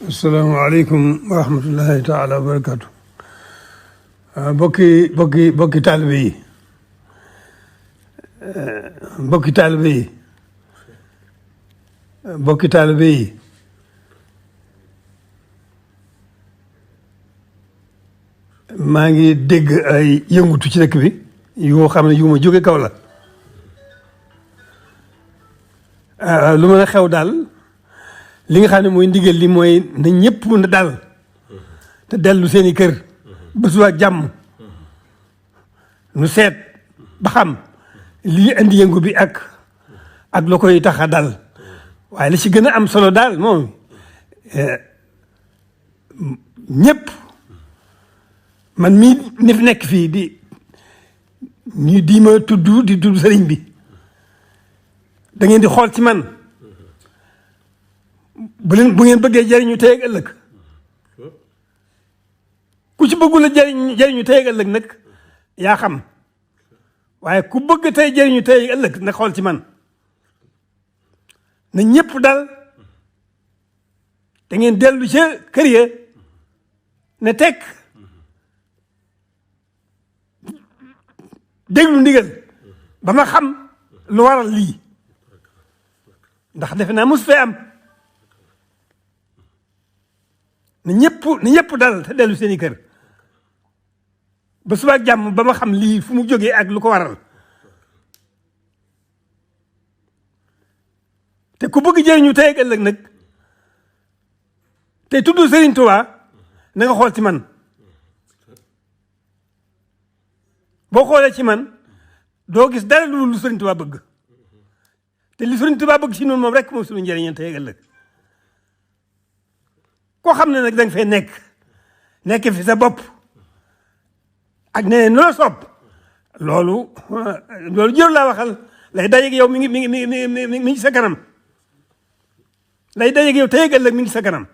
asalaamaaleykum wa rahmatullahi taala wa barakatu bokki taalibe yi bokki taalibe yi bokki taalibe yi maa ngi dégg ay yëngutu ci dëkk bi yoo xam ne yu ma jóge kaw la lu mën a xew daal li nga xam ne mooy ndigal li mooy na ñëpp mën a dal te dellu seen i kër ba suba jàmm nu seet ba xam lii indi yëngu bi ak la koy tax a dal waaye li ci gën a am solo daal moom ñëpp man mii ni fi nekk fii di ma tudd sëriñ bi da ngeen di xool ci man bu ngeen bëggee jëriñu tey ak ëllëg ku ci bëggul a jëriñu tey ak ëllëg nag yaa xam waaye ku bëgg tey jëriñu tey ak ëllëg nag xool ci man na ñëpp dal da ngeen dellu ca kër ya ne tekk déglu ndigal ba ma xam lu waral lii ndax defe naa mos fee am na ñëpp dal te dellu seeni kër ba suba ak jàmm ba ma xam lii fu mu jógee ak lu ko waral te ku bëgg jëriñu tey ak ëllëg nag te tudd Serigne Touba na nga xool ci man boo xoolee ci man doo gis dara lu Serigne Touba bëgg te li Serigne Touba bëgg si noonu moom rek moom suñu njëriñam tey ak ëllëg koo xam ne nag da nga fay nekk fi sa bopp ak ne nu la sopp loolu jëru laa waxal lay dajeeg yow mi ngi sa kanam lay dajeeg yow tey ak ëllëg mi ngi sa kanam